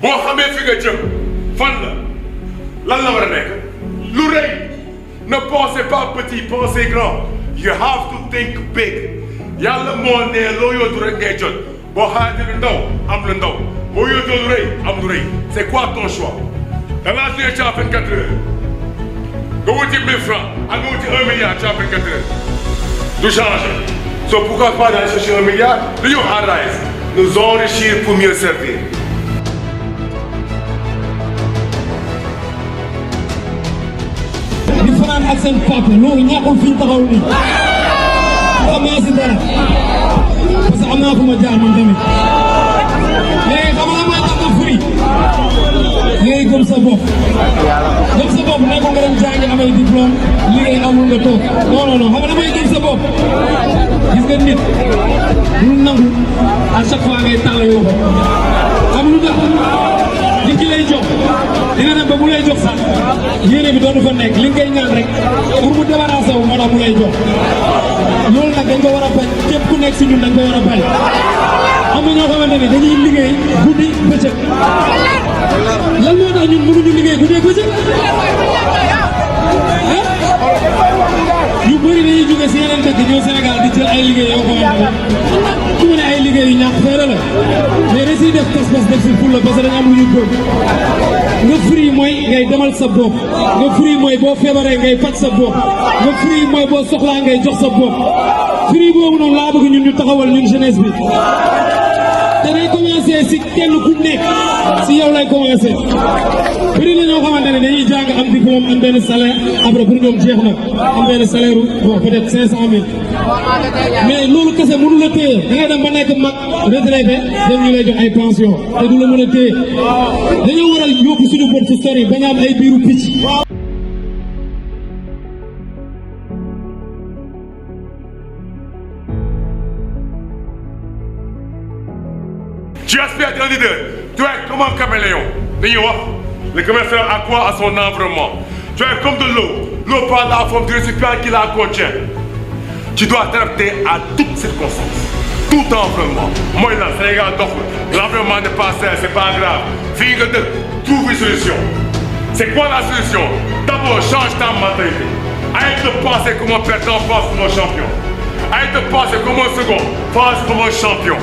boo xamee fi nga jëm fan la lan la war a nekk lu rëy. Ne pensez pas petit, pensez grand. You have to think big. Yàlla moo ne loo yóotu rek ngay jot boo xaaree lu ndaw am lu ndaw boo yóotoo lu rëy am lu rëy. C'est quoi ton choix? da ngaa joué ci 24 heures nga wuti 1000 francs ak nga wuti 1 milliard ci 24 heures du changer. So pourquoi pas d'aller chercher 1 milliard de ñu enrayer nous enrichir pour mieux servir. di fanaan ak seen papa loolu ñàkkul fi ñu taxaw nii xam naa si dara parce que am naa fu ma jaar man tamit léegi xam nga may tax nga furi léegi gëm sa bopp nekkul nga dem jàngi amay diplôme liggéey amul nga toog non xam nga damay gëm sa bopp gis nga nit lu nangu à chaque fois ngay tàll yoo xam lu tax li ki lay jox dina dem ba mu lay jox sax yéene bi doonu fa nekk li ngay ñaan rek pour mu débarrassé wu moo tax mu lay jox loolu nag dañ ko war a bañ képp ku nekk si ñun dañ ko war a bañ am na ñoo xamante ne dañuy liggéey guddi bëccëg lan moo tax ñun mënuñu liggéey guddi bëccëg ñu bëri dañuy jóge si yeneen dëkk ñëw Sénégal di jël ay liggéey yoo xamante ne ku mu ne ay liggéey yu ñàkk feere la mais da siy def pas-pas def si fulla parce que dañu am lu ñu bëgg nga free mooy ngay demal sa bopp nga free mooy boo feebaree ngay faj sa bopp nga free mooy boo soxlaa ngay jox sa bopp free boobu noonu laa bëgg ñun ñu taxawal ñun jeunesse bi te day commencé si kenn ku nekk si yow lay commencé bëri na ñoo xamante ne dañuy jàng am diplôme am benn salaire après pour ñoom jeex na am benn salaire bon peut-être 500 000 mais loolu kese mënu la téye da ngay dem ba nekk mag retraité dem ñu lay jox ay pension te du la mën a téye dañoo war a yóbbu suñu bët fu sori bañ a am ay biiru picc. Tu aspires à être un leader, tu es comme un caméléon. Le commerçant a quoi à son environnement? Tu es comme de l'eau. L'eau prend la forme du récipient qui la contient. Tu dois t'adapter à toutes circonstances, tout environnement. Moi, là, Sénégal, l'environnement n'est pas sain, c'est pas grave. Fille de trouve une solution. C'est quoi la solution? D'abord, change ta mentalité. Arrête de penser comme un perdant, pense comme un champion. Arrête de penser comme un second, pense comme un champion.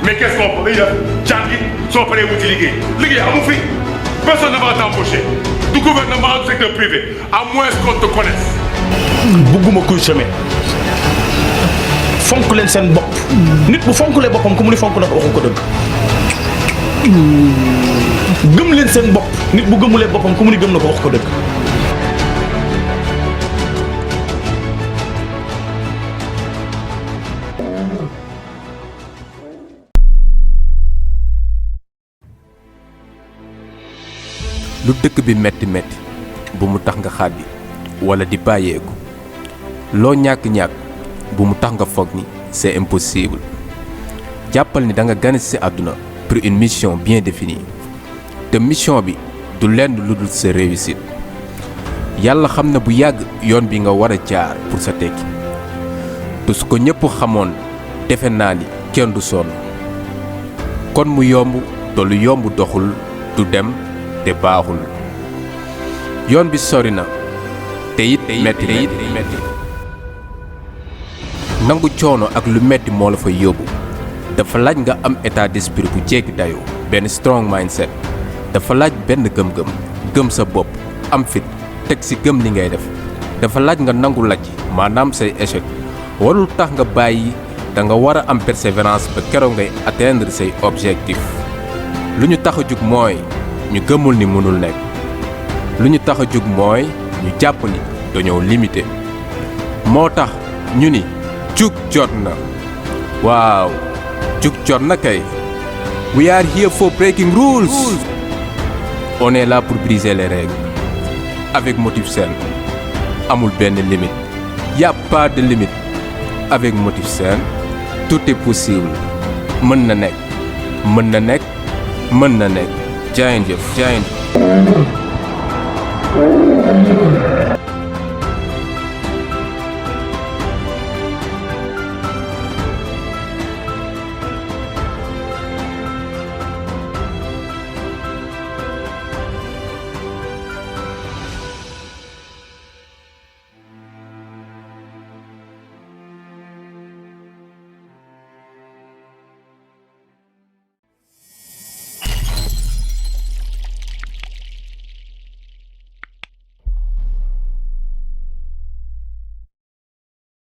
Mais qu'est-ce qu'on peut dire? Djangi, sont prêts à utiliser. Les gars, personne ne va t'embaucher. Du gouvernement, du secteur privé, à moins qu'on te connaisse. bugguma kuy chemin fonk leen seen bopp nit bu fonkulee boppam ku mu ni fonk na ko waxu ko dëgg gëm leen seen bopp nit bu gëmulee boppam ku mu ni gëm na ko wax ko dëgg. lu dëkk bi metti metti bu mu tax nga xàddi wala di bàyyeeku loo ñàkk-ñàkk bu mu tax nga foog ni c'est impossible jàppal ni da nga gane ci àdduna pour une mission bien définie te mission bi du lenn lu dul sa réussite yàlla xam na bu yàgg yoon bi nga war a jaar pour sa tekki te su ko ñëpp xamoon defe naa ni kenn du sonn kon mu yomb te lu yomb doxul du dem te baaxul yoon bi sori na te it metti nangu coono ak lu metti moo la fa yóbbu dafa laaj nga am état d'esprit bu jéggi dayoo benn strong mindset dafa laaj benn gëm-gëm gëm sa bopp am fit teg ci gëm li ngay def dafa laaj nga nangu lajj maanaam say échec warul tax nga bàyyi da nga war a am persévérance ba keroog ngay atteindre say objectifs lu ñu tax a jug mooy ñu gëmul ni mënul nekk lu ñu tax a jug mooy ñu jàpp ni dañoo limité moo tax ñu ni jug jot na waaw jug jot na kay we are here for breaking rules on est là pour briser les règles avec MOTIVSEN amul benn limite y a pas de limite avec MOTIVSEN tout est possible mën na nekk mën na nekk mën na nekk jaayeen jëf jaayeen